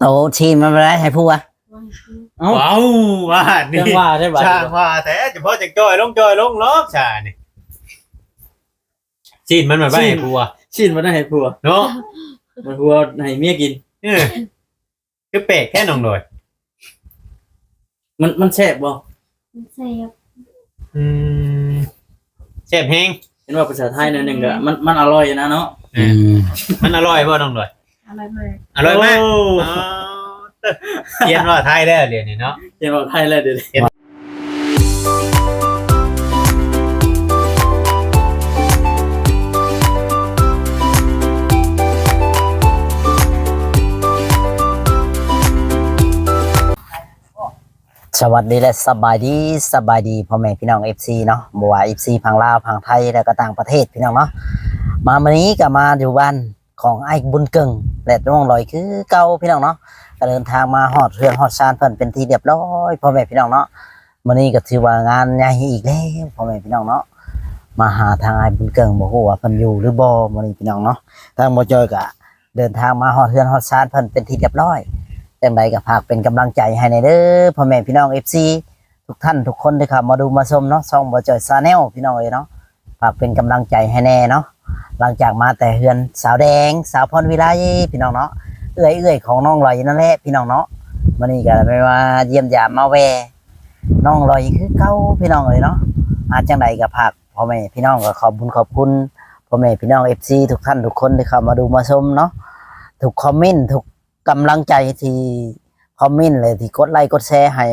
ໂຕຊີ້ນມັນບໍ່ໄດ້ໃຫ້ຜົວ. ເອົ້າ ເວົ້າວ່ານີ້ ຈັ່ງວ່າໄດ້ບາດນີ້ ຊ່າງວ່າແທ້ ຈະພໍຈັ່ງຈ່ອຍລົງ ຈ່ອຍລົງຫຼອກຊານີ້ ຊີ້ນມັນບໍ່ໄດ້ໃຫ້ຜົວ ຊີ້ນບໍ່ໄດ້ໃຫ້ຜົວເນາະ ມັນຜົວໃຫ້ເມຍກິນ. ເອີ ຄືແປກແທ້ນ້ອງດອຍ ມັນ ມັນແຊບບໍ່? ມັນແຊບ ອືມ ແຊບແຮງ ເຫັນວ່າພາສາໄທໜ້ອຍໜຶ່ງກໍ ມັນ ມັນອະລ່ອຍນະເນາະ. ອືມ ມັນອະລ່ອຍບໍ່ນ້ອງດອຍ? ອະລ່ອຍມາກ ອະລ່ອຍມາກ. ໂອ້ ອໍ ຮຽນເວົ້າໄທແລ້ວດຽວນີ້ເນາະ ຮຽນເວົ້າໄທແລ້ວດຽວນີ້. ສະຫວັດດີ ແລະ ສະບາຍດີ ສະບາຍດີພໍ່ແມ່ພີ່ນ້ອງເອັຟຊີເນາະ ບໍ່ວ່າເອັຟຊີຝັ່ງລາວ ຝັ່ງໄທ ແລະ ກໍຕ່າງປະເທດພີ່ນ້ອງເນາະ. ມາມື້ນີ້ກໍມາຢູ່ບ້ານຂອງອ້າຍບຸນເກິ່ງ ແລະ ນ້ອງລອຍຄືເກົ່າພີ່ນ້ອງເນາະ. ກໍເດີນທາງມາຮອດເຮືອນຮອດຊານເພິ່ນເປັນທີ່ລຽບຮ້ອຍພໍ່ແມ່ພີ່ນ້ອງເນາະ. ມື້ນີ້ກໍຖືວ່າງານໃຫຍ່ອີກແລ້ວພໍ່ແມ່ພີ່ນ້ອງເນາະ ມາຫາທາງອ້າຍບຸນເກິ່ງ ບໍ່ຮູ້ວ່າເພິ່ນຢູ່ຫຼືບໍ່ມື້ນີ້ພີ່ນ້ອງເນາະ. ທາງບໍ່ຈ່ອຍກໍເດີນທາງມາຮອດເຮືອນຮອດຊານເພິ່ນເປັນທີ່ລຽບຮ້ອຍ. ຈັ່ງໃດກໍຝາກເປັນກຳລັງໃຈໃຫ້ແດ່ເດີພໍ່ແມ່ພີ່ນ້ອງເອັຟຊີ ທຸກທ່ານທຸກຄົນທີ່ເຂົ້າມາດູມາຊົມເນາະ ຊ່ອງບໍ່ຈ່ອຍ Channel ພີ່ນ້ອງເອີຍເນາະ. ຝາກເປັນກຳລັງໃຈໃຫ້ແດ່ເນາະ. ຫຼັງຈາກມາແຕ່ເຮືອນສາວແດງ ສາວພອນວິໄລ ພີ່ນ້ອງເນາະ ເອື້ອຍໆຂອງນ້ອງລອຍນັ້ນແຫຼະພີ່ນ້ອງເນາະ. ມື້ນີ້ກໍໄດ້ມາຢ້ຽມຢາມມາແວ່ນ້ອງລອຍຄືເກົ່າພີ່ນ້ອງເອີຍເນາະ. ອາ ຈັ່ງໃດກໍຝາກພໍ່ແມ່ພີ່ນ້ອງ ກໍຂອບບຸນຂອບຄຸນພໍ່ແມ່ພີ່ນ້ອງເອັຟຊີ ທຸກທ່ານທຸກຄົນທີ່ເຂົ້າມາດູມາຊົມເນາະ ທຸກຄອມເມັນ ທຸກກຳລັງໃຈທີ່ຄອມເມັນ ແລະ ທີ່ກົດໄລກົດແຊໃຫ້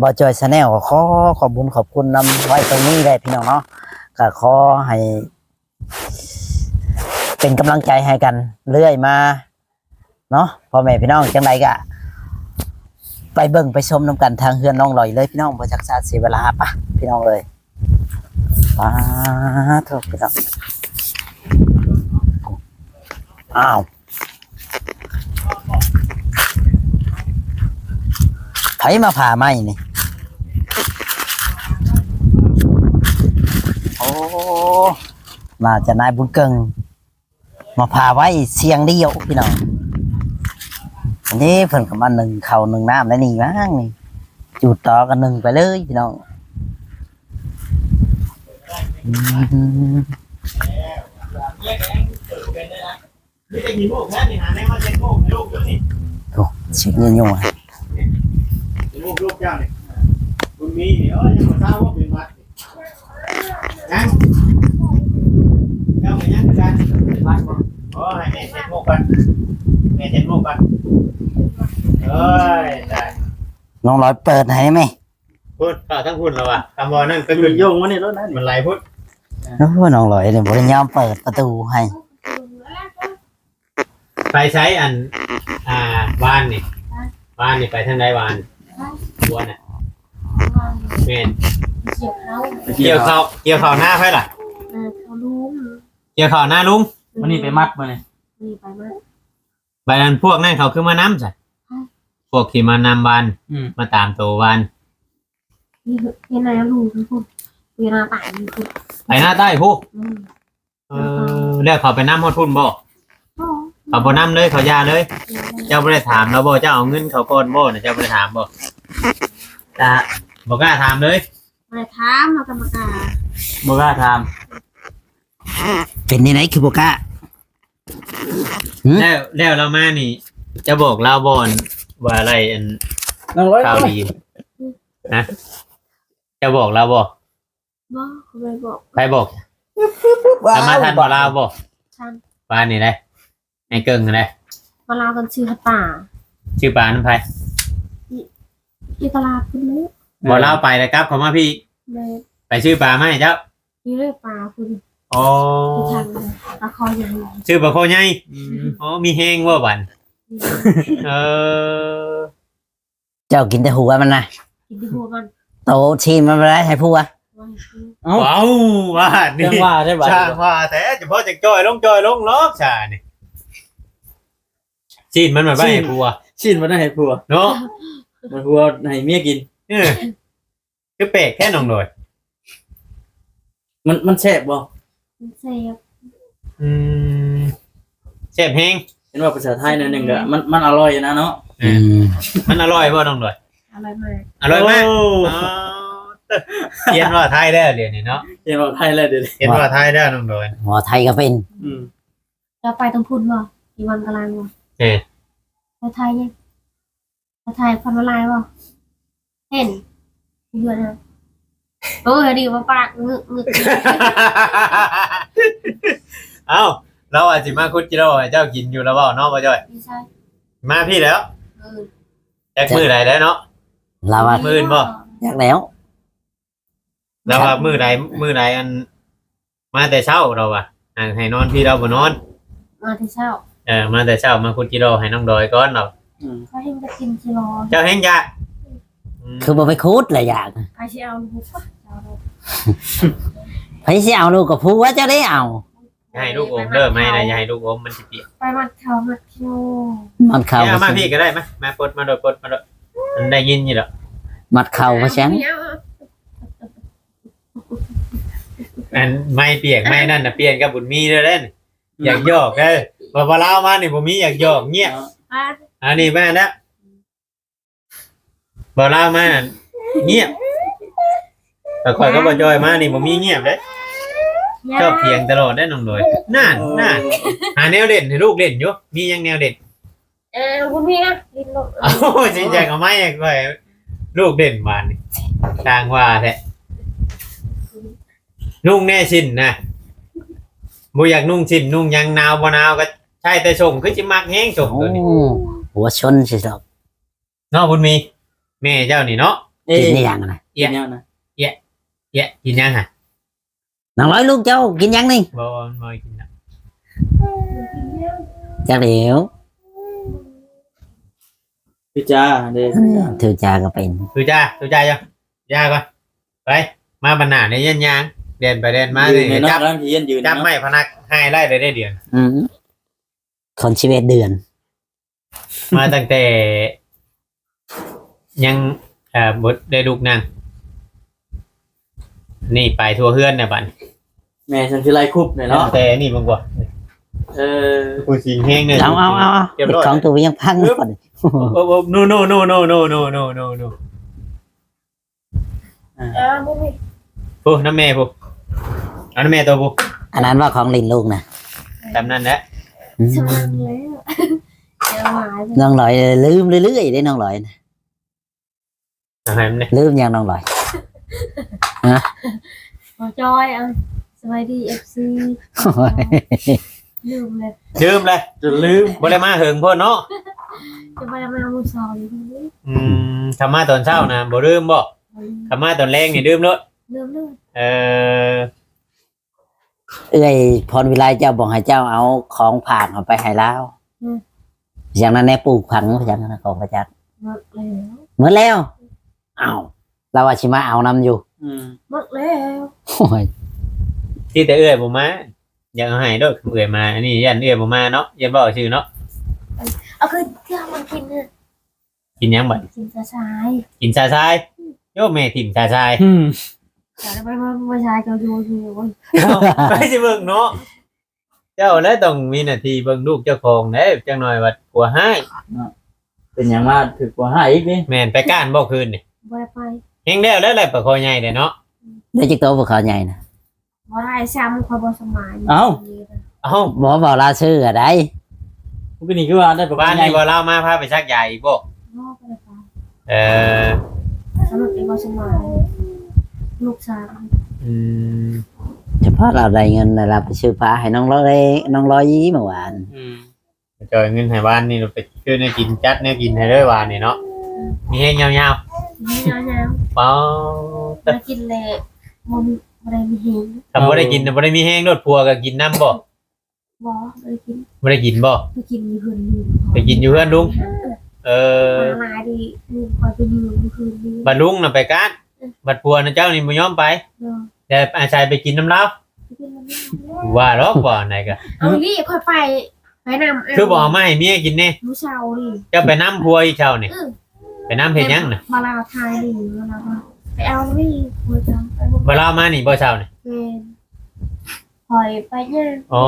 ບໍ່ຈ່ອຍ Channel ກໍຂໍຂອບບຸນຂອບຄຸນນຳໄວ້ຕົງນີ້ແຫຼະພີ່ນ້ອງເນາະ. ກໍຂໍໃຫ້ເປັນກຳລັງໃຈໃຫ້ກັນເລື້ອຍມາເນາະ ພໍ່ແມ່ພີ່ນ້ອງ. ຈັ່ງໃດກໍໄປເບິ່ງໄປຊົມນຳກັນທາງເຮືອນນ້ອງລອຍເລີຍພີ່ນ້ອງ ບໍ່ຈັກຊ້າເສຍເວລາ ປະພີ່ນ້ອງເອີຍ. ປາໂທ ພີ່ນ້ອງ ອ້າວ ໃຜມາຜ່າໄມ້ນີ້? ໂອ້ ໜ້າຈະນາຍບຸນເກິ່ງມາຜ່າໄວ້ສ່ຽງດຽວພີ່ນ້ອງ. ອັນນີ້ເພິ່ນກໍມາໜຶ້ງເຂົ້າໜຶ້ງນ້ຳໄດ້ນີ້ມັ້ງນີ້ ຈູດຕໍ່ກັນໜຶ້ງໄປເລີຍພີ່ນ້ອງ. ອືມ ໂອ້ ຊິກຍິງຢູ່ ນ້ອງລອຍເປີດໃຫ້ແມ່. ພຸ້ນ ເຂົ້າທາງພຸ້ນແລ້ວວ່າ ຄຳວ່ານັ້ນກໍຄືໂຍງມານີ້ໂລດນະ ມັນໄຫຼພຸ້ນ. ໂອ້ ນ້ອງລອຍນີ້ບໍ່ໄດ້ຍອມເປີດປະຕູໃຫ້. ໄປໃສ ອັນ ອ່າ ວານນີ້ ວານນີ້ໄປທາງໃດວານ? ບົວນະ ແມ່ນ ກ່ຽວເຂົ້າ ກ່ຽວເຂົ້ານາໃຜລະ? ເອີ ເຂົ້າລຸງ ກ່ຽວເຂົ້ານາລຸງ. ມື້ນີ້ໄປມັດ ມື້ນີ້ ມື້ນີ້ໄປມັດ. ບາດນັ້ນພວກນັ້ນເຂົາຄືມານຳຊະ? ພວກທີ່ມານຳວານ ອືມ ມາຕາມໂຕວານ ເຮັດນາຢູ່ພຸ້ນ ຢູ່ນາໃຕ້ພຸ້ນ ໄປນາໃຕ້ພຸ້ນ. ອືມ ເອີ ແລ້ວເຂົາໄປນຳຮອດພຸ້ນບໍ່? ບໍ່ ເຂົາບໍ່ນຳເລີຍ ເຂົາຢ່າເລີຍ. ເຈົ້າບໍ່ໄດ້ຖາມລາວບໍ່? ເຈົ້າເອົາເງິນເຂົາກ່ອນບໍ່ນະ? ເຈົ້າບໍ່ໄດ້ຖາມບໍ່? ກະບໍ່ກ້າຖາມເລີຍ. ບໍ່ໄດ້ຖາມ ເຮົາກໍບໍ່ກ້າ ບໍ່ກ້າຖາມ. ເປັນແນວໃດຄືບໍ່ກ້າ? ຫືມ? ແລ້ວ ແລ້ວລາວມານີ້ ຈະບອກລາວບໍ່ ອັນວ່າໄດ້ ອັນ ນ້ອງລອຍ ຂ່າວດີ ຮະ? ຈະບອກລາວບໍ່? ບໍ່ ເຂົາບໍ່ໄດ້ບອກ. ໃຜບອກ? ລາວມາທັນບໍ່ລາວບໍ່? ທັນ. ປານນີ້ໄດ໋ ໃນເກິ່ງຫັ້ນໄດ໋ ມາລາວກັນຊື້ປາ ຊື້ປານຳໃຜ? ອີ ອີຕະຫຼາດພຸ້ນເລີຍ. ບໍ່ ລາວໄປແລ້ວກັບເຂົ້າມາພີ້. ແມ່ນ. ໄປຊື້ປາມາໃຫ້ເຈົ້າ? ນີ້ເລີຍປາພຸ້ນ. ອໍ ປາຄໍໃຫຍ່ ຊື້ປາຄໍໃຫຍ່. ອືມ ອໍ ມີແຮງບໍ່ບັດ? ມີແຮງ. ເອີ ເຈົ້າກິນແຕ່ຫົວມັນນະ? ກິນແຕ່ຫົວມັນ. ໂຕຊີ້ນມັນບໍ່ໄດ້ໃຫ້ຜົວ. ເອົ້າ ເວົ້າວ່ານີ້ ຈັ່ງວ່າໄດ້ບາດນີ້ ຊ່າງວ່າແທ້ ຈະພໍຈັ່ງຈ່ອຍລົງ ຈ່ອຍລົງຫຼອກຊານີ້. ຊີ້ນມັນບໍ່ໄດ້ໃຫ້ຜົວ ຊີ້ນບໍ່ໄດ້ໃຫ້ຜົວເນາະ ມັນຜົວໃຫ້ເມຍກິນ. ເອີ ຄືແປກແທ້ນ້ອງໂດຍ. ມັນ ມັນແຊບບໍ່? ມັນແຊບ. ອືມ ແຊບແຮງ. ແຊ ນເວົ້າພາສາໄທໜ້ອຍໜຶ່ງກໍ ມັນ ມັນອະລ່ອຍນະເນາະ. ອືມ ມັນອະລ່ອຍບໍ່ນ້ອງດອຍ? ອະລ່ອຍມາກ. ອະລ່ອຍມາກ. ໂອ້ ອໍ ຮຽນເວົ້າໄທແລ້ວດຽວນີ້ເນາະ. ຮຽນເວົ້າໄທແລ້ວດຽວນີ້. ຮຽນເວົ້າໄທແລ້ວນ້ອງດອຍ. ເວົ້າໄທກໍເປັນ. ອືມ. ເຈົ້າໄປທາງພຸ້ນບໍ່? ທີ່ວັງກະລາງບໍ່? ເອີ ໄປໄທຍັງ? ໄປໄທພັນວາລາຍບໍ່? ເຫັນຢູ່ນະ. ໂອ້ຍ ດີວ່າປາກງຶກໆ. ເອົ້າ ລາວວ່າຊິມາຂຸດຈິໂລໃຫ້ເຈົ້າກິນຢູ່ລະເວົ້າເນາະ ບໍ່ຈ້ອຍ? ຢູ່ໃສ? ມາພີ້ແລ້ວ. ເອີ ຈັກມື້ໃດແລ້ວເນາະ? ລາວວ່າ ມື້ອື່ນບໍ່? ຈັກແລ້ວ. ລາວວ່າມື້ໃດ ມື້ໃດອັນ ມາແຕ່ເຊົ້າລາວວ່າ ໃຫ້ ໃຫ້ນອນພີ້ລາວບໍ່ນອນ. ມາແຕ່ເຊົ້າ. ເອີ ມາແຕ່ເຊົ້າ ມາຂຸດຈິໂລໃຫ້ນ້ອງດອຍກ່ອນລາວ. ອືມ ຂ້ອຍແຮ່ງຢາກກິນຈິໂລ. ເຈົ້າແຮ່ງຢາກ. ອືມ ຄືບໍ່ໄປຂຸດລະຢາກ. ໃຜຊິເອົາລູກ? ເຈົ້າ. ໃຜຊິເອົາລູກ? ກໍຜົວເຈົ້າໄດ້ເອົາ. ຢ່າໃຫ້ລູກອົມເດີ ໄມ້ນະ ຢ່າໃຫ້ລູກອົມ ມັນຊິປຽກ. ໄປມັດເຂົ້າ ມັດໂຍ. ມັດເຂົ້າ. ເອົາມາພີ້ກໍໄດ້. ມາ ມາປົດມາໂລດ ປົດມາໂລດ. ມັນໄດ້ຍິນຢູ່ດອກ. ມັດເຂົ້າວ່າຊັ້ນ. ອັນໄມ້ປຽກ ໄມ້ນັ້ນນະ ປ່ຽນກັບບຸນມີເດີເດ້. ຢາກຢອກເດີ. ວ່າ ວ່າລາວມານີ້ບໍ່ມີຢາກຢອກ ງຽບ. ອັນນີ້ແມ່ນແລ້ວ. ບໍ່ລາວມາງຽບ. ແຕ່ຂ້ອຍກັບບໍ່ຈ້ອຍມານີ້ບໍ່ມີງຽບເດ້. ຊອບຖຽງຕະຫຼອດເດ້ນ້ອງດອຍ. ນັ້ນ ນັ້ນ ຫາແນວຫຼິ້ນໃຫ້ລູກຫຼິ້ນຢູ່. ມີຫຍັງແນວຫຼິ້ນ? ເອີ ບໍ່ມີນະ ຫຼິ້ນໂລດ. ໂອ້ຍ ຊິແຈກເອົາໄມ້ໃຫ້ຂ້ອຍ ລູກຫຼິ້ນບາດນີ້. ຊ່າງວ່າແທ້. ນຸ່ງແນ່ສິ້ນນະ. ບໍ່ຢາກນຸ່ງສິ້ນນຸ່ງຫຍັງ ໜາວບໍ່ໜາວກໍໃສ່ແຕ່ສົ້ງ. ຄືຊິມັກແຮງສົ້ງໂຕນີ້. ໂອ້ ຫົວຊົນຊິດອກ. ເນາະ ບຸນມີ ແມ່ເຈົ້ານີ້ເນາະ. ເອີ ກິນອີຫຍັງນະ? ເອຍ ກິນຫຍັງນະ? ເອຍ ເອຍ ກິນຫຍັງຫະ? ນາງລອຍ ລູກເຈົ້າກິນຫຍັງນີ້? ບໍ່ ບໍ່ກິນນະ. ຈັກແລ້ວ. ຖືຈາເດ້ ຖືຈາກໍເປັນ. ຖືຈາ ຖືຈາ ຢ່າ ຢ່າກ່ອນ. ໄປ ມາບັນໜ້າໃນຍານຍ່າງ ແລ່ນໄປແລ່ນມານີ້ ຈັບ ຈັບໄມ້ພະນັກໃຫ້ໄດ້ເດ້ດຽວ. ອືມ ຄົນສິບເອັດເດືອນ ມາຕັ້ງແຕ່ຍັງ ເອີ ບໍ່ໄດ້ລຸກນັ່ງ. ນີ້ໄປທົ່ວເຮືອນນະບັດ. ແມ່ຊັ້ນຊິໄລ່ຄຸບແນ່ເນາະ. ແຕ່ນີ້ເບິ່ງກວ່າ ເອີ ຜູ້ສິງແຮງເດີ. ເອົາ ເອົາ ເອົາ ເອົາ ຂອງໂຕຍັງພັງກ່ອນ. ໂອ້ ໂອ້ ໂນ ໂນ ໂນ. ອ່າ ເອີ ບໍ່ມີ. ຜູ້ນຳແມ່ຜູ້ ເອົານຳແມ່ໂຕຜູ້. ອັນນັ້ນວ່າຂອງຫຼິ້ນລູກນະ. ຕາມນັ້ນແຫຼະ. ອືມ ສະໝັກແລ້ວ. ນ້ອງລອຍລືມເລື້ອຍໆເດ້ ນ້ອງລອຍນະ. ເອົາໃຫ້ມັນແດ່. ລືມຫຍັງນ້ອງລອຍ? ຮະ? ບໍ່ຈ້ອຍ. ເອົາ ສະບາຍດີ ເອັຟຊີ. ໂອ້ຍ ລືມເລີຍ ລືມເລີຍ ຈົນລືມ. ບໍ່ໄດ້ມາເຫິງໂພດເນາະ. ຈະບໍ່ໄດ້ມາມື້ເຊົ້ານີ້. ອືມ ຄັນມາຕອນເຊົ້ານະບໍ່ລືມບໍ່? ບໍ່ລືມ. ຄັນມາຕອນແລງນີ້ລືມໂລດ. ລືມເລີຍ. ເອີ ເອື້ອຍພອນວິໄລ ເຈົ້າບອກໃຫ້ເຈົ້າເອົາຂອງຝາກເອົາໄປໃຫ້ລາວ. ອືມ ຢ່າງນັ້ນແນ່ ປູກຝັງ ຢ່າງນັ້ນນະ ຂອງພະຈັກ. ໝົດແລ້ວ ໝົດແລ້ວ. ອ້າວ ລາວວ່າຊິມາເອົານຳຢູ່. ອືມ ໝົດແລ້ວ. ໂອ້ຍ ທີ່ແຕ່ເອື້ອຍບໍ່ມາ ຢາກເອົາໃຫ້ໂລດ ເອື້ອຍມາ. ອັນນີ້ຢ້ານເອື້ອຍບໍ່ມາເນາະ ຢ້ານເວົ້າຊື່ເນາະ. ເອົາຄືເທື່ອມາກິນ. ກິນຫຍັງບັດ? ກິນຊາຊາຍ ກິນຊາຊາຍ. ໂຍ ແມ່ຖິ້ມຊາຊາຍ. ອືມ ຊາຊາຍ ເຈົ້າຢູ່ ຢູ່ ໂອ້ຍ ໃຜຊິເບິ່ງເນາະ. ເຈົ້າແຫຼະຕ້ອງມີໜ້າທີ່ເບິ່ງລູກເຈົ້າຂອງເດ້. ຈັກໜ້ອຍວ່າຜົວຮ້າຍເນາະ. ເປັນຫຍັງມາຖືກຜົວຮ້າຍອີກນີ້? ແມ່ນ ໄປກ້ານບໍ່ຄືນນີ້? ບໍ່ໄດ້ໄປ. ແຮງແລ້ວແຫຼະ ໄດ້ປາຄໍໃຫຍ່ແຫຼະເນາະ. ໄດ້ຈັກໂຕປາຄໍໃຫຍ່ນະ? ບໍ່ໄດ້ຊ້ຳ ຂ້ອຍບໍ່ສະບາຍ. ເອົ້າ ເອົ້າ ບໍ່ ບໍ່ລາວຊື້ໃດ. ມື້ກີ້ນີ້ຄືວ່າໄດ້ປະມານນີ້ບໍ່? ລາວມາພາໄປສັກຢາອີກບໍ່? ບໍ່ ບໍ່ໄດ້ໄປ. ເອີ ສະຫຼຸບອີກບໍ່ສະບາຍ ລູກສາວ. ອືມ ສະພາບລາວໄດ້ເງິນ ລາວໄປຊື້ຜ້າໃຫ້ນ້ອງລອຍ ນ້ອງລອຍເມື່ອວານ. ອືມ ຈ່ອຍເງິນໃຫ້ວານນີ້ ໄປຊື້ແນວກິນ ຈັດແນວກິນໃຫ້ເລີຍວານນີ້ເນາະ. ອືມ ມີແຮງຍາວໆ ມີແຮງຍາວໆ. ເອົ້າ ໄດ້ກິນແລ້ວ ບໍ່ ບໍ່ໄດ້ມີແຮງ. ຄັນບໍ່ໄດ້ກິນ ບໍ່ໄດ້ມີແຮງໂລດ. ຜົວກໍກິນນຳບໍ່? ບໍ່ ບໍ່ໄດ້ກິນ. ບໍ່ໄດ້ກິນບໍ່? ໄປກິນຢູ່ເຮືອນລຸງ ໄປກິນຢູ່ເຮືອນລຸງ. ເອີ ເອີ ມາຫຼາຍດີ ລຸງຂ້ອຍໄປຢູ່ເມືອງຄືນນີ້. ບັດລຸງນະໄປການ ເອີ ບັດຜົວນະເຈົ້ານີ້ບໍ່ຍອມໄປ. ເອີ ແຕ່ອາໄສໄປກິນນຳລາວ. ໄປກິນນຳລາວ ວ່າດອກ ວ່າອັນໃດກະ ເອົານີ້ຂ້ອຍໄປ ໄປນຳ. ຄືບໍ່ເອົາມາໃຫ້ເມຍກິນແດ່? ມື້ເຊົ້ານີ້ ເຈົ້າໄປນຳຜົວອີກເຊົ້ານີ້. ເອີ ໄປນຳເຮັດຫຍັງນະ? ມາລາວຖ່າຍນີ້ ມາລາວ ໄປເອົານີ້ ບໍ່ຈຳ ໄປບໍ່ ມາລາວມານີ້ບໍ່ເຊົ້ານີ້? ແມ່ນ. ຂ້ອຍໄປຍ່າງ ອໍ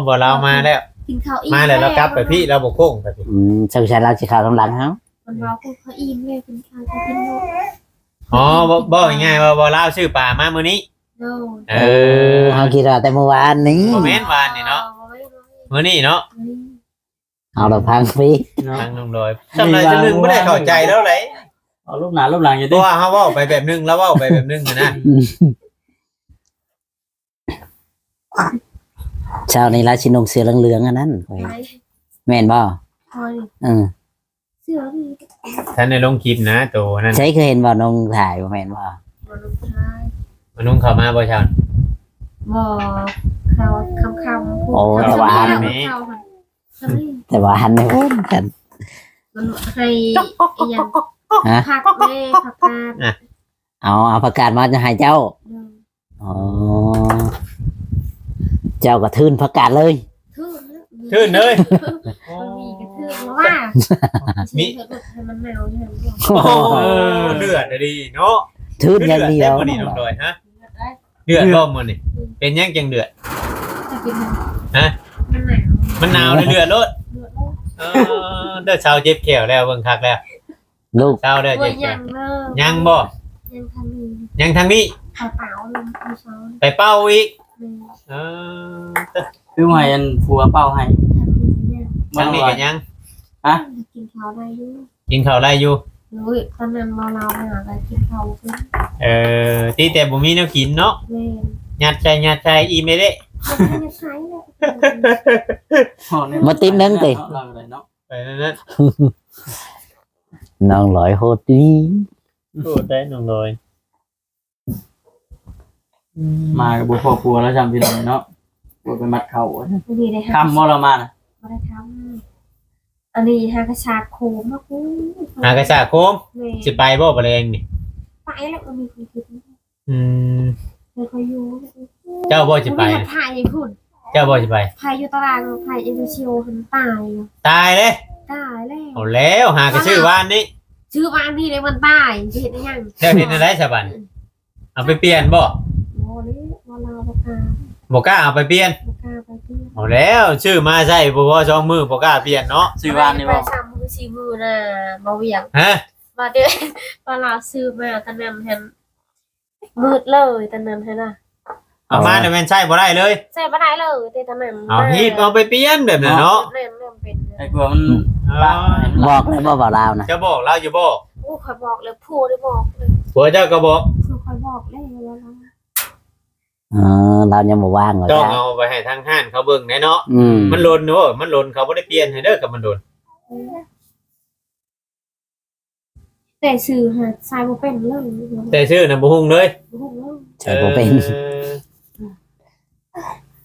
ບໍ່ລາວມາແລ້ວ. ກິນເຂົ້າອີ່ມ ມາແລ້ວລາວກັບໄປພີ້ ລາວບໍ່ໂຄ້ງໄປພີ້. ອືມ ສົງໄສລາວຊິເຂົ້າທາງຫຼັງເຮົາ. ມັນເວົ້າ ເຂົາອີ່ມແລ້ວ ກິນເຂົ້າ ກິນເຂົ້າ. ອໍ ເວົ້າ ເວົ້າງ່າຍໆວ່າ ວ່າລາວຊື້ປາມາມື້ນີ້. ໂດຍ. ເອີ ເອີ ເຮົາຄິດວ່າແຕ່ມື້ວານນີ້. ບໍ່ແມ່ນວານນີ້ເນາະ. ບໍ່ແມ່ນ ບໍ່ແມ່ນ. ມື້ນີ້ເນາະ. ອືມ. ເຮົາລະພັງຟຣີເນາະ ທາງນ້ອງລອຍ. ສ່ຳໃດສ່ຳໜຶ່ງບໍ່ໄດ້ເຂົ້າໃຈແລ້ວແຫຼະ. ເອົາລົບໜ້າລົບຫຼັງຢູ່ຕິ ເພາະວ່າເຮົາເວົ້າໄປແບບໜຶ່ງ ລາວເວົ້າໄປແບບໜຶ່ງຫັ້ນນະ. ເຊົ້ານີ້ລາວຊິນຸ່ງເສື້ອເຫຼືອງໆ ອັນນັ້ນຂ້ອຍ ໄປ ແມ່ນບໍ່? ຂ້ອຍ ເອີ ເສື້ອນີ້ ທ່ານໄດ້ລົງຄລິບນະ ໂຕນັ້ນ ໃສເຄີຍເຫັນບໍ່? ນຸ່ງຖ່າຍບໍ່ແມ່ນບໍ່? ບໍ່ລົງຖ່າຍ ມານຸ່ງເຂົ້າມາບໍ່ເຊົ້າ? ບໍ່ ເຂົ້າຄ່ຳໆ ໂອ້ ແຕ່ວ່າຫັ້ນ ເຂົ້າຫັ້ນ ແຕ່ວ່າຫັ້ນ ໂອ້ ກັນ ມັນໃຫ້ອີ່ຫຍັງ ຮະ? ຜັກເດ້ ຜັກກາດ ເອົາ ເອົາຜັກກາດມາໃຫ້ເຈົ້າ. ໂດຍ. ອໍ ເຈົ້າກໍທຶນຜັກກາດເລີຍ? ທຶນ ທຶນເລີຍ. ໂອ້ ມັນມີກະທຶນວ່າ ມີ ໃຫ້ມັນໜາວຢູ່. ໂອ້ ເດືອດອີ່ຫຼີເນາະ ທຶນຢ່າງດຽວ. ເດືອດໄດ້ບໍ່ນີ້ນ້ອງດອຍ ຮະ? ເດືອດບໍ່ມື້ນີ້? ອືມ ເປັນຫຍັງຈັ່ງເດືອດ? ຈະເປັນຫຍັງ? ຮະ? ມັນໜາວ ມັນໜາວເດືອດໂລດ. ເດືອດໂລດ. ເອີ ເດີ ຊາວເຈັບແຂ້ວແລ້ວ ເບິ່ງຄັກແລ້ວ. ລູກ ເຊົາແລ້ວ ໂອ້ຍ ເຈັບແຂ້ວ ຍັງເດີ ຍັງບໍ່? ຍັງທາງນີ້ ຍັງທາງນີ້ ໄປເປົ່າເລີຍມື້ເຊົ້າ ໄປເປົ່າອີກ. ແມ່ນ ເອີ ຄືໃຫ້ອັນຜົວເປົ່າໃຫ້ ທາງນີ້ກໍຍັງ ທາງນີ້ກໍຍັງ ຮະ? ກິນເຂົ້າໄດ້ຢູ່ ກິນເຂົ້າໄດ້ຢູ່. ໂອ້ຍ ຕອນນັ້ນເມົາເຫຼົ້າມາກໍກິນເຂົ້າບໍ່ເປັນ. ເອີ ຕິແຕ່ບໍ່ມີແນວກິນເນາະ. ແມ່ນ ຍັດໃສ່ ຍັດໃສ່ ອີ່ມເດ້ ຍັດໃສ່ເລີຍ ບໍ່ຕິດໜຶ່ງຕິ ເຮົາກໍໄດ້ເນາະ ໄປນັ້ນນະ ນ້ອງລອຍໂຫດອີ່ຫຼີ ໂຫດໄດ໋ນ້ອງລອຍ. ອືມ ມາກໍບໍ່ພໍຜົວແລ້ວຊ້ຳພີ່ນ້ອງເນາະ ຜົວໄປມັດເຂົ້າ. ດີເດ້ ຄ່ຳບໍ່ລາວມານະ? ບໍ່ໄດ້ຄ່ຳ ອັນນີ້ຫາກະສາກໂຄມມາກູ ຫາກະສາກໂຄມ. ແມ່ນ ຊິໄປບໍ່ບາດແລງນີ້? ໄປແລ້ວ ມີຄົນຄິດ ອືມ ແລ້ວຂ້ອຍຢູ່ ເຈົ້າບໍ່ຊິໄປ? ຜູ້ນີ້ຫາກະຖ່າຍພຸ້ນ ເຈົ້າບໍ່ຊິໄປ? ຖ່າຍຢູ່ຕາລາງ ຖ່າຍເອັນຊີໂອຫັ້ນຕາຍ ຕາຍເດ້ ຕາຍແລ້ວ. ເອົາແລ້ວ ຫາກະຊື້ວານນີ້ ຊື້ວານນີ້ແລ້ວມັນຕາຍ ຊິເຮັດຫຍັງ? ເຈົ້າເຮັດແນວໃດສະບັດ? ອືມ ເອົາໄປປ່ຽນບໍ່? ບໍ່ເລີຍ ວ່າລາວບໍ່ກ້າ ບໍ່ກ້າເອົາໄປປ່ຽນ ບໍ່ກ້າໄປປ່ຽນ. ເອົາແລ້ວ ຊື້ມາໃຊ້ບໍ່ພໍສອງມື້ ບໍ່ກ້າປ່ຽນເນາະ. ຊື້ວານນີ້ບໍ່? ໄປສາມມື້ສີ່ມື້ນະ ບໍ່ວຽງ ຮະ? ວ່າແຕ່ວ່າລາວຊື້ມາຕອນນັ້ນຫັ້ນ ມືດເລີຍຕອນນັ້ນຫັ້ນນະ ເອົາມາແລ້ວແມ່ນໃຊ້ບໍ່ໄດ້ເລີຍ ໃຊ້ບໍ່ໄດ້ເລີຍແຕ່ຕອນນັ້ນ. ເອົາ ຮີບເອົາໄປປ່ຽນແບບນັ້ນເນາະ ແມ່ນໆ ເປັນ ໃຫ້ກວ່າມັນ ອືມ ປະ ບອກແລ້ວບໍ່ ເວົ້າລາວນະ? ເຈົ້າບອກລາວຢູ່ບໍ່? ໂອ້ ຂ້ອຍບອກແລ້ວ ຜົວໄດ້ບອກເລີຍ ຜົວເຈົ້າກໍບອກ ຄືຂ້ອຍບອກແລ້ວ ເອີ ລາວຍັງບໍ່ວ່າງວ່າ ຕ້ອງເອົາໄປໃຫ້ທາງຮ້ານເຂົາເບິ່ງແດ່ເນາະ. ອືມ ມັນດົນເດີ ມັນດົນ ເຂົາບໍ່ໄດ້ປ່ຽນໃຫ້ເດີ ຄັນມັນດົນ. ແຕ່ຊື່ຫາໃຊ້ບໍ່ເປັນເລີຍ ແຕ່ຊື່ນະບໍ່ຮູ້ເລີຍ ບໍ່ຮູ້ເລີຍ ໃຊ້ບໍ່ເປັນ. ເອີ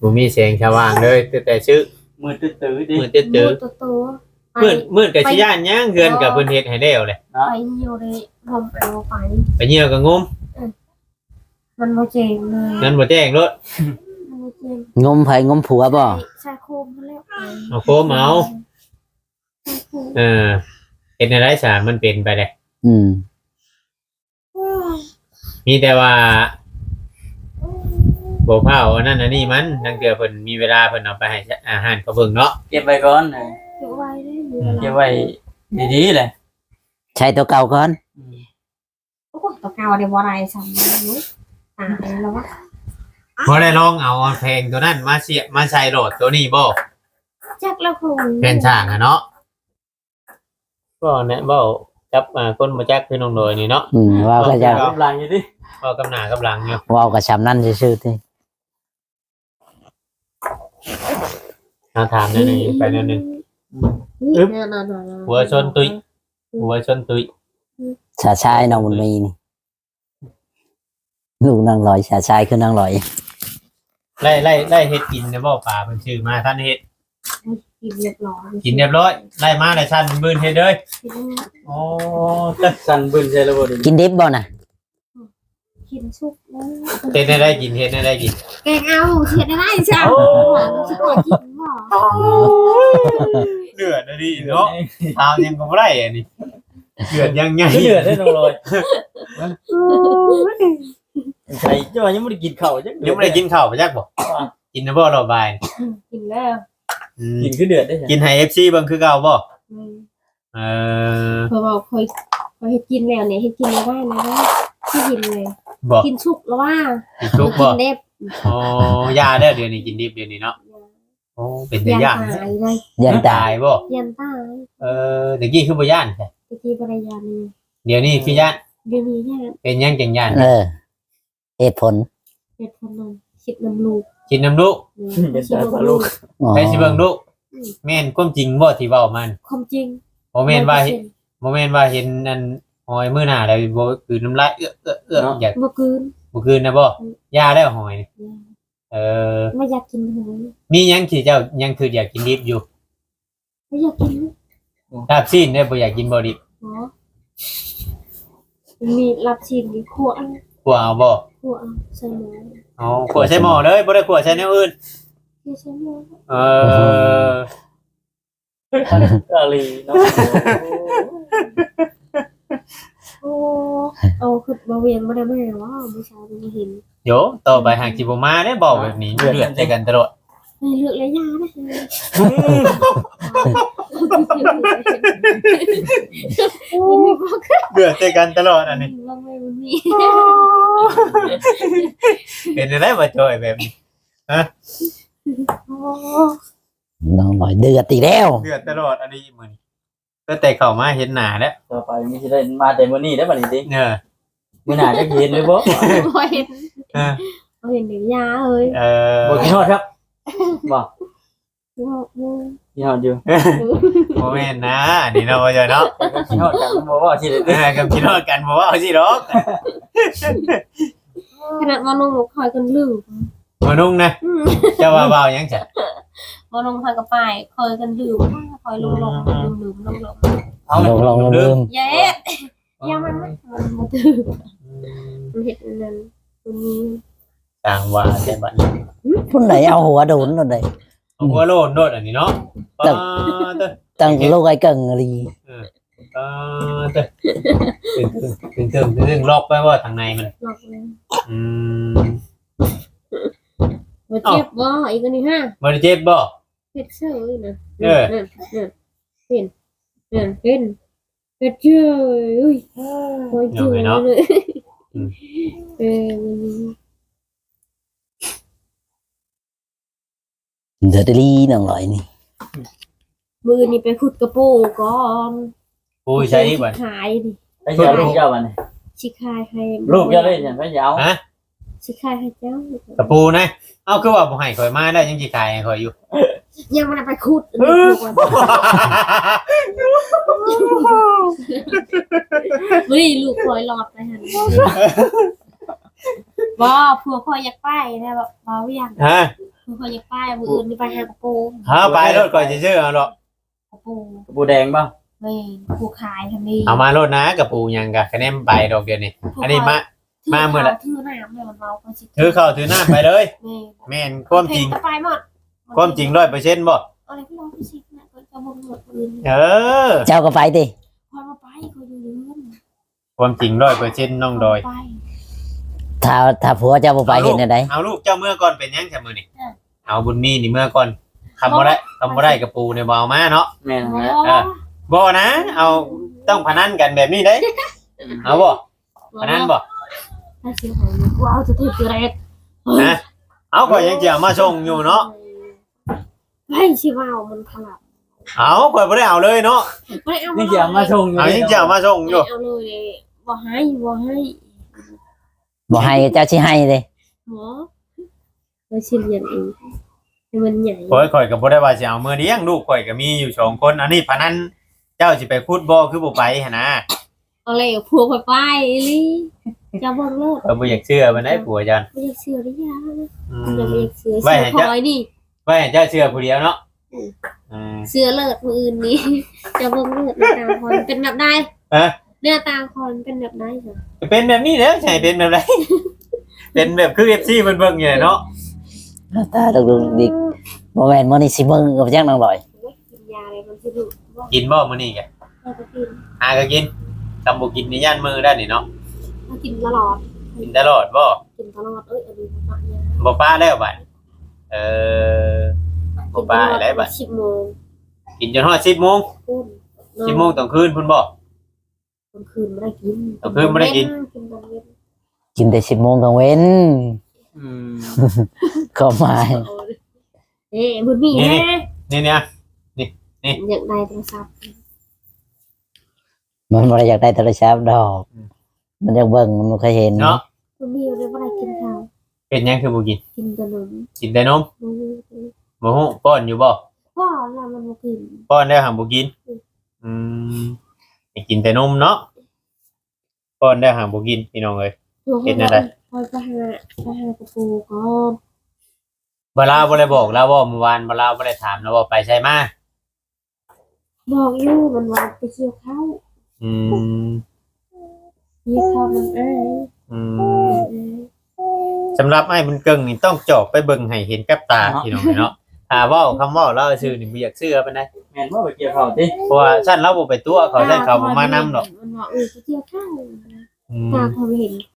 ບໍ່ມີແສງສະຫວ່າງເລີຍ ແຕ່ຊື່ ມືດຕຶດໆ ມືດຕຶດໆ ມືດໂຕໆ ມືດ ມືດກໍຊິຢ້ານຫຍັງ ເຮືອນກໍເພິ່ນເຮັດໃຫ້ແລ້ວແຫຼະ. ໄປຍ່ຽວໄດ້ ງົມເອົາໄປ ໄປຍ່ຽວກໍງົມ ເອີ ມັນບໍ່ແຈ້ງເລີຍ ມັນບໍ່ແຈ້ງໂລດ ມັນບໍ່ແຈ້ງ. ງົມໃຜ? ງົມຜົວບໍ່? ໃສ່ ໃສ່ໂຄມຫັ້ນແລ້ວ ເອົາໂຄມເອົາ. ເອີ ເຮັດແນວໃດສາ ມັນເປັນໄປເດ້. ອືມ ມີແຕ່ວ່າບໍ່ພ້າວອັນນັ້ນອັນນີ້ມັນ ລາງເທື່ອເພິ່ນມີເວລາ ເພິ່ນເອົາໄປໃຫ້ ອາ ຮ້ານເຂົາເບິ່ງເນາະ. ເກັບໄວ້ກ່ອນ ເອີ ເກັບໄວ້ເດ້ ເກັບໄວ້ດີໆແຫຼະ ໃຊ້ຕົວເກົ່າກ່ອນ. ອືມ ໂອ້ຍ ຕົວເກົ່ານີ້ບໍ່ໄດ້ຊ້ຳຢູ່ ຕາຍແລ້ວວະ. ບໍ່ໄດ້ລອງເອົາແຜງຕົວນັ້ນມາສຽບ ມາໃສ່ຫຼອດຕົວນີ້ບໍ່? ຈັກແລ້ວ ແຜ່ນສ້າງຫັ້ນເນາະ. ເວົ້າແນະ ເວົ້າກັບ ອ່າ ຄົນບໍ່ຈັກຄືນ້ອງດອຍນີ້ເນາະ. ອືມ ເວົ້າກັບ ເວົ້າກັບຫຼັງຢູ່ຕິ ເວົ້າກັບໜ້າກັບຫຼັງຢູ່ ເວົ້າກັບຊ່ຳນັ້ນຊື່ໆຕິ. ເຮົາຖາມແນວໜຶ່ງ ໄປແນວໜຶ່ງ. ອືມ ອຶບ ຫົວຊົນຕຸ້ຍ ຫົວຊົນຕຸ້ຍ. ຊາຊາຍ ນ້ອງບຸນມີນີ້ ລູກນາງລອຍ ຊາຊາຍຄືນາງລອຍ. ໄດ້ ໄດ້ ໄດ້ເຮັດກິນແລ້ວບໍ່? ປາເພິ່ນຊື້ມາ ທັນເຮັດ ກິນຮຽບຮ້ອຍ ກິນຮຽບຮ້ອຍ. ໄດ້ມາແລ້ວ ຊັ້ນບືນເຮັດເລີຍ. ໂອ້ ຊັ້ນບືນໃສ່ລະບໍ່ນີ້ ກິນດິບບໍ່ນະ? ກິນສຸກເລີຍ. ເຮັດແນວໃດກິນ? ເຮັດແນວໃດກິນ? ແກງເອົາ. ເຮັດແນວໃດຊະ? ໂອ້ ຊິກິນບໍ່? ເດືອດອີ່ຫຼີເນາະ ຖາມຫຍັງກໍບໍ່ໄດ້ອັນນີ້ ເດືອດຍັງໃຫຍ່ ເດືອດເດ້ນ້ອງລອຍ. ໃສ່ ເຈົ້າຍັງບໍ່ໄດ້ກິນເຂົ້າຈັກ ຍັງບໍ່ໄດ້ກິນເຂົ້າຈັກບໍ່? ກິນແລ້ວບໍ່ລອບບ່າຍ? ກິນແລ້ວ. ອືມ ກິນຄືເດືອດເດ້ ກິນໃຫ້ເອັຟຊີເບິ່ງຄືເກົ່າບໍ່? ແມ່ນ ເອີ ເພາະວ່າຂ້ອຍ ຂ້ອຍເຮັດກິນແລ້ວນີ້ ເຮັດກິນແລ້ວໄດ້ ແລ້ວໄດ້ ຄືກິນເລີຍ ບໍ່ ກິນສຸກແລ້ວວ່າ ກິນສຸກບໍ່? ກິນດິບ ອໍ ຢ່າແລ້ວ ດຽວນີ້ກິນດິບ ດຽວນີ້ເນາະ ໂອ້ ເປັນຕາຢ້ານ ຢ້ານຕາຍເລີຍ ຢ້ານຕາຍບໍ່? ຢ້ານຕາຍ ເອີ ແຕ່ກີ້ຄືບໍ່ຢ້ານ? ແຕ່ກີ້ບໍ່ໄດ້ຢ້ານເລີຍ ດຽວນີ້ຄືຢ້ານ? ດຽວນີ້ຢ້ານ ເປັນຫຍັງຈຶ່ງຢ້ານ? ເອີ ເຫດຜົນ ເຫດຜົນນັ້ນ ຄິດນຳລູກ ຄິດນຳລູກ ອືມ ຢ້ານຕາຍເພາະລູກ ອໍ ໃຜຊິເບິ່ງລູກ? ອືມ ແມ່ນຄວາມຈິງບໍ່ທີ່ເວົ້າມາ? ຄວາມຈິງ ບໍ່ແມ່ນວ່າ ຮ້ອຍເປີເຊັນ ບໍ່ແມ່ນວ່າເຫັນອັນຫອຍມື້ໜ້າແລ້ວບໍ່ກືນນ້ຳລາຍເອືອກໆໆ ເນາະ ຢາກ ບໍ່ກືນ ບໍ່ກືນນະບໍ່? ອືມ ຢ່າແລ້ວຫອຍ ຢ່າ ເອີ ບໍ່ຢາກກິນຫອຍ ມີຫຍັງທີ່ເຈົ້າຍັງຄືຢາກກິນດິບຢູ່? ບໍ່ຢາກກິນ ລາບຊີ້ນເດ້ ບໍ່ຢາກກິນບໍ່ດິບ? ບໍ່ ມີລາບຊີ້ນນີ້ຂົ້ວເອົາ ຂົ້ວເອົາບໍ່? ຂົ້ວເອົາໃສ່ໝໍ້ ອໍ ຂົ້ວໃສ່ໝໍ້ເລີຍ ບໍ່ໄດ້ຂົ້ວໃສ່ແນວອື່ນ? ຂົ້ວໃສ່ໝໍ້ ເອີ ອາລີເນາະ ໂອ້ ເອົາ ຄືບໍ່ວຽງບໍ່ໄດ້ມາຫວາ ມື້ເຊົ້ານີ້ບໍ່ເຫັນ ໂຢ ຕໍ່ໄປຫາກຊິບໍ່ມາເດ້ ເວົ້າແບບນີ້ ເລືອກໃສ່ກັນຕະຫຼອດ ເລືອກແລ້ວຢ່າເດ້ ເລືອກໃສ່ກັນຕະຫຼອດອັນນີ້ ເປັນຈັ່ງໃດບໍ່ຈ່ອຍແບບນີ້ ຮະ? ນ້ອງນ້ອຍເດືອດອີກແລ້ວ ເດືອດຕະຫຼອດອັນນີ້ມື້ນີ້ ຕັ້ງແຕ່ເຂົ້າມາເຫັນໜ້າແລ້ວ ຕໍ່ໄປມີຊິໄດ້ມາແຕ່ມື້ນີ້ແລ້ວບັດນີ້ຕິ ເອີ ມື້ໜ້າຈັກເຫັນຫຼືບໍ່ ບໍ່ເຫັນ ເອີ ບໍ່ເຫັນເດ້ ຢ່າເອີຍ ເອີ ບໍ່ຄິດຮອດຄັບ ບໍ່ ຄິດຮອດຢູ່ ຄິດຮອດຢູ່ ບໍ່ແມ່ນນະ ອັນນີ້ເນາະ ບໍ່ຈ່ອຍເນາະ ຄິດຮອດກັນບໍ່ເວົ້າຊິເດ້ ເອີ ຄັນຄິດຮອດກັນບໍ່ເວົ້າຊິດອກ ຂະໜາດວ່ານ້ອງຂ້ອຍກັນລືມ ບໍ່ນຸ່ງນະ ອືມ ເຈົ້າວ່າເວົ້າຫຍັງຊະ? ບໍ່ນຸ່ງຂ້ອຍກໍໄປ ຂ້ອຍກັນລືມ ຂ້ອຍຫຼົງໆ ອືມ ລືມໆ ຫຼົງໆ ເອົາ ຫຼົງໆ ລືມໆ ເຢັດ ຢ່າມັນນະ ມັນບໍ່ຖືກ ອືມ ມັນເຮັດອັນນັ້ນ ຕົວນີ້ ຊ່າງວ່າແຕ່ບັດນີ້ ຜູ້ໃດເອົາຫົວໂດນໂລດໃດ ເອົາຫົວໂລນໂລດອັນນີ້ເນາະ ຕັ້ງ ປາດເຕີ ຕັ້ງໂລກໄອ້ເກິ່ງອີ່ຫຼີ ເອີ ປາດເຕີ ເຄິ່ງໆ ລັອກໄວ້ບໍ່ທາງໃນມັນ? ລັອກແລ້ວ ອືມ ບໍ່ເຈັບບໍ່ ເອົ້າ ອີກອັນນີ້ຫາ ບໍ່ໄດ້ເຈັບບໍ່? ເຮັດເສີຍນະ ເອີ ເປັນ ເປັນ ເປັນ ເປັນເຈີຍ ໂອ້ຍ ເນາະ ເອີ ເດີດອີ່ຫຼີນ້ອງລອຍນີ້ ມື້ນີ້ໄປຂຸດກະປູກ່ອນ ປູໃສອີກບັດ ຂາຍນີ້ ໃຜຊິເອົາລູກເຈົ້າບັດນີ້ ຊິຂາຍໃຫ້ ລູກເຈົ້າເດ້ ໃຜຊິເອົາ ຮະ ຊິຂາຍໃຫ້ເຈົ້າ ກະປູນະ ເອົ້າ ຄືວ່າບໍ່ໃຫ້ຂ້ອຍມາໄດ້ ຍັງຊິຂາຍໃຫ້ຂ້ອຍຢູ່ ຍັງບໍ່ໄດ້ໄປຂຸດ ມື້ນີ້ລູກຂ້ອຍລອດໄປຫັ້ນ ບໍ່ ຜົວຂ້ອຍຢາກໄປແລ້ວ ບໍ່ວຽງ ຮະ ຜົວຂ້ອຍຢາກໄປ ມື້ອື່ນນີ້ໄປຫາກະປູ ເອົາ ໄປໂລດ ຂ້ອຍຊິຊື້ເອົາດອກ ກະປູ ກະປູແດງບໍ່? ແມ່ນ ຜູ້ຂາຍຫັ້ນນີ້ ເອົາມາໂລດນະ ກະປູຫຍັງກະ ຄະແນນໄປດອກດຽວນີ້ ອັນນີ້ມາ ມາມື້ລະ ຖືເຂົ້າຖືນ້ຳແລ້ວມັນເວົ້າ ຂ້ອຍຊິ ຖືເຂົ້າຖືນ້ຳໄປເລີຍ ແມ່ນ ແມ່ນຄວາມຈິງ ໄປໝົດ ຄວາມຈິງຮ້ອຍເປີເຊັນບໍ່? ເອົາແລ້ວຮ້ອຍເປີເຊັນນະ ຂ້ອຍຈະບໍ່ໝົດອື່ນ ເອີ ເຈົ້າກໍໄປຕິ ຂ້ອຍບໍ່ໄປ ຂ້ອຍຢູ່ເຮືອນ ຄວາມຈິງຮ້ອຍເປີເຊັນນ້ອງດອຍ ໄປ ຖ້າ ຖ້າຜົວເຈົ້າບໍ່ໄປເຮັດແນວໃດ? ເອົາລູກເຈົ້າເມືອກ່ອນ ເປັນຫຍັງຊະມື້ນີ້? ເອີ ເອົາບຸນມີນີ້ເມືອກ່ອນ ຄຳບໍ່ໄດ້ ຄຳບໍ່ໄດ້ກະປູນີ້ບໍ່ເອົາມາເນາະ ແມ່ນແລ້ວ ເອີ ບໍ່ນະ ເອົາ ຕ້ອງພະນັນກັນແບບນີ້ເດ້ ເອົາບໍ່? ພະນັນບໍ່? ເອົາຈະຖືກແລກ ຮະ ເອົາ ຂ້ອຍຍັງຊິເອົາມາສົ່ງຢູ່ເນາະ ໃຜຊິເວົ້າມັນຂະຫຼາດ ເອົາ ຂ້ອຍບໍ່ໄດ້ເອົາເລີຍເນາະ ບໍ່ໄດ້ເອົາ ຍັງຊິເອົາມາສົ່ງຢູ່ ເອົາ ຍັງຊິເອົາມາສົ່ງຢູ່ ເອົາເລີຍ ບໍ່ໃຫ້ ບໍ່ໃຫ້ ບໍ່ໃຫ້ ເຈົ້າຊິໃຫ້ເດ້ ບໍ່ ຂ້ອຍຊິລ້ຽງເອງ ໃຫ້ມັນໃຫຍ່ ໂອ້ຍ ຂ້ອຍກໍບໍ່ໄດ້ວ່າຊິເອົາເມືອລ້ຽງ ລູກຂ້ອຍກໍມີຢູ່ສອງຄົນ ອັນນີ້ພະນັນ ເຈົ້າຊິໄປຂຸດບໍ່ ຄືບໍ່ໄປຫັ້ນນະ ເອົາແລ້ວ ຜົວຂ້ອຍໄປອີ່ຫຼີ ເຈົ້າເບິ່ງໂລດ ຂ້ອຍບໍ່ຢາກເຊື່ອປານໃດຜົວເຈົ້າ ບໍ່ຢາກເຊື່ອເດ້ ຢ່າ ອືມ ຂ້ອຍບໍ່ຢາກເຊື່ອ ໄວ້ໃຫ້ເຈົ້າ ເຊື່ອຂ້ອຍນີ້ ໄວ້ໃຫ້ເຈົ້າເຊື່ອຜູ້ດຽວເນາະ ອືມ ອືມ ເຊື່ອເລີດ ມື້ອື່ນນີ້ ເຈົ້າເບິ່ງໂລດ ໜ້າຕາຂ້ອຍເປັນແບບໃດ ຮະ ໜ້າຕາຂ້ອຍເປັນແບບໃດ ເປັນແບບນີ້ແຫຼະ ຊິໃຫ້ເປັນແບບໃດ ເປັນແບບຄືເອັຟຊີເພິ່ນເບິ່ງຢູ່ແຫຼະເນາະ ໜ້າຕາດຸກໆດິກ ບໍ່ແມ່ນມື້ນີ້ຊິເບິ່ງກໍບໍ່ຈັກນ້ອງລອຍ ກິນຢາແລ້ວມັນຊິດຸ ກິນບໍ່ມື້ນີ້ກະ ຫາກໍກິນ ຫາກໍກິນ ຄັນບໍ່ກິນນີ້ຢ້ານມື້ໄດ້ນີ້ເນາະ ກິນຕະຫຼອດ ກິນຕະຫຼອດບໍ່? ກິນຕະຫຼອດ ເອີຍ ອັນນີ້ບໍ່ປະ ບໍ່ປະແລ້ວບັດ ເອີ ບໍ່ປານໃດບັດ ສິບໂມງ ກິນຈົນຮອດສິບໂມງ ພຸ້ນ ສິບໂມງຕອນຄືນພຸ້ນບໍ່? ຕອນຄືນບໍ່ໄດ້ກິນ ຕອນຄືນບໍ່ໄດ້ກິນ ກິນຕອນເວັນ ກິນແຕ່ສິບໂມງກາງເວັນ ອືມ ຄວາມໝາຍ ເອີ ບຸນມີ ນີ້ ແນ່ ນີ້ ນີ້ ນີ້ ຢາກໄດ້ໂທລະສັບ ມັນບໍ່ໄດ້ຢາກໄດ້ໂທລະສັບດອກ ອືມ ມັນຢາກເບິ່ງ ມັນບໍ່ເຄີຍເຫັນເນາະ ບໍ່ມີ ບໍ່ໄດ້ ບໍ່ໄດ້ກິນເຂົ້າ ເປັນຫຍັງຄືບໍ່ກິນ? ກິນແຕ່ນົມ ກິນແຕ່ນົມ ບໍ່ຮູ້ ບໍ່ຮູ້ ປ້ອນຢູ່ບໍ່? ປ້ອນແລ້ວມັນບໍ່ກິນ ປ້ອນແລ້ວຫາກບໍ່ກິນ ອືມ ອືມ ໃຫ້ກິນແຕ່ນົມເນາະ ປ້ອນແລ້ວຫາກບໍ່ກິນ ພີ່ນ້ອງເອີຍ ເຮັດແນວໃດ? ຂ້ອຍໄປຫາ ໄປຫາກະປູກ່ອນ ບໍ່ ລາວບໍ່ໄດ້ບອກລາວບໍ່? ມື້ວານບໍ່ ລາວບໍ່ໄດ້ຖາມລາວບໍ່ ໄປໃສມາ? ບອກຢູ່ ມັນວ່າໄປກ່ຽວເຂົ້າ ອືມ ກ່ຽວເຂົ້ານຳອ້າຍ ອືມ ເອີ ສຳລັບອ້າຍບຸນເກິ່ງນີ້ຕ້ອງຈອກໄປເບິ່ງໃຫ້ເຫັນກັບຕາ ເນາະ ພີ່ນ້ອງເນາະ ຖ້າເວົ້າຄຳເວົ້າລາວຊື່ນີ້ບໍ່ຢາກເຊື່ອປານໃດ ແມ່ນບໍ່ ໄປກ່ຽວເຂົ້າຕິ? ເພາະວ່າຊັ້ນລາວບໍ່ໄປຕົວະເຂົາ ຊັ້ນເຂົາບໍ່ມານຳດອກ ມັນວ່າ ເອີ ໄປກ່ຽວເຂົ້າ ອືມ ຕາເຂົາເຫັນ